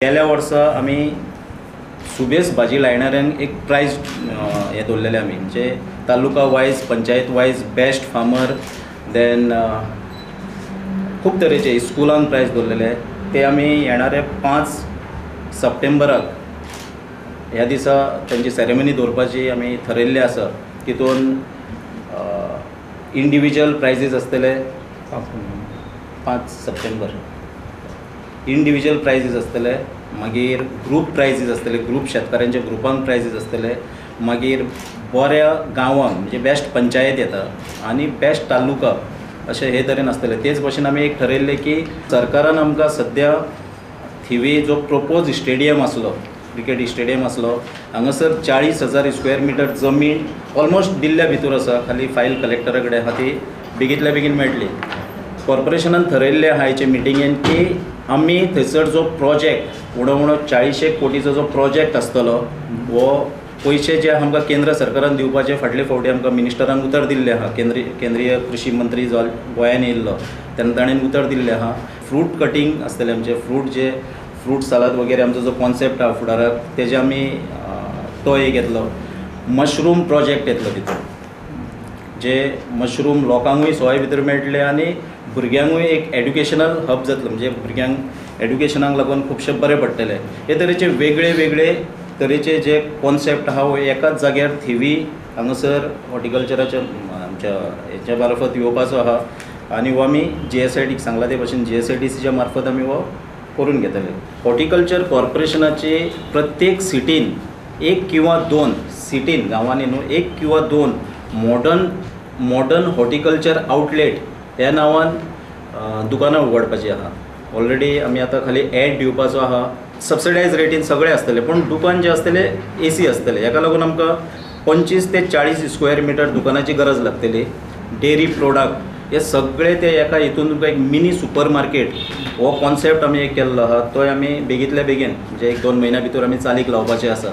गेल्या वर्सा आमी सुबेज भाजी लायणाऱ्यांक एक प्रायज हें दवरलेलें आमी, म्हणजे taluka wise, panchayat wise best farmer, then खूब तरेचे स्कुलान प्रायज दवरलेले. ते आमी येणारे 5 सप्टेंबराक ह्या दिसा तेंची सेरेमनी दवरपाची आमी थरयल्ली आसा. तितून इंडिविज्युअल प्रायजीस आसतले 5 सप्टेंबर इंडिविज्युअल प्रायजीस आसतले, मागीर ग्रूप प्रायजीस आसतले, ग्रूप शेतकारांच्या ग्रुपांक प्रायजीस आसतले, मागीर बऱ्या गांवांक म्हणजे बेस्ट पंचायत येता आनी बेस्ट तालुका अशें हे तरेन आसतले. तेच भशेन आमी एक ठरयल्लें की सरकारान आमकां सद्या थिवी जो प्रपोज स्टेडियम आसलो, क्रिकेट स्टेडियम आसलो, हांगासर 40,000 स्क्वेअर मिटर जमीन ऑलमोस्ट दिल्ल्या भितर आसा, खाली फायल कलेक्टरा कडेन आहा, ती बेगींतल्या बेगीन मेळटली. कॉर्पोरेशनान थरयल्लें आहा हेचे मिटिंगेन की आमी थंयसर जो प्रोजेक्ट उणो उणो 40 कोटीचो जो प्रोजेक्ट आसतलो हो पयशे जे आमकां केंद्र सरकारान दिवपाचे फाटले फावटी आमकां मिनिस्टरान उतर दिल्लें आहा, केंद्रीय कृशी मंत्री जो गोंयान येयल्लो तेन्ना ताणें उतर दिल्लें आहा. फ्रूट कटींग आसतलें आमचें, फ्रूट जे फ्रूट सालाद वगैरे आमचो जो कॉन्सेप्ट आहा फुडाराक तेजे आमी तो एक येतलो. मशरूम प्रोजेक्ट येतलो तितून, जे मशरूम लोकांकूय सोय भितर मेळटले आनी भुरग्यांकूय एक एड्युकेशनल हब जातलो, म्हणजे भुरग्यांक एड्युकेशनाक लागून खुबशें बरें पडटलें. हे तरेचे वेगळे वेगळे तरेचे जे कॉन्सेप्ट आहा हो एकाच जाग्यार थिवी हांगासर हॉर्टिकल्चराच्या आमच्या हेच्या मार्फत येवपाचो आहा आनी हो आमी GSIT सांगला ते भशेन GSIDCच्या मार्फत आमी हो करून घेतले. हॉर्टिकल्चर कॉर्पोरेशनाचे प्रत्येक सिटीन 1 किंवा 2 सिटीन गांवांनी न्हू 1 किंवा 2 मॉडर्न हॉर्टिकल्चर आउटलेट ह्या नांवान दुकानां उगडपाची आहा. ऑलरेडी आमी आतां खाली एड दिवपाचो आहा, सबसिडायज रेटीन सगळें आसतलें, पूण दुकान जें आसतलें AC आसतलें. हेका लागून आमकां 25 ते 40 स्क्वेअर मिटर दुकानाची गरज लागतली. डेरी प्रोडक्ट हे सगळे ते एका हितून तुमकां एक मिनी सुपर मार्केट हो कॉन्सेप्ट आमी एक केल्लो आहा, तोय आमी बेगींतल्या बेगीन म्हणजे 1-2 म्हयन्या भितर आमी चालीक लावपाचे आसा.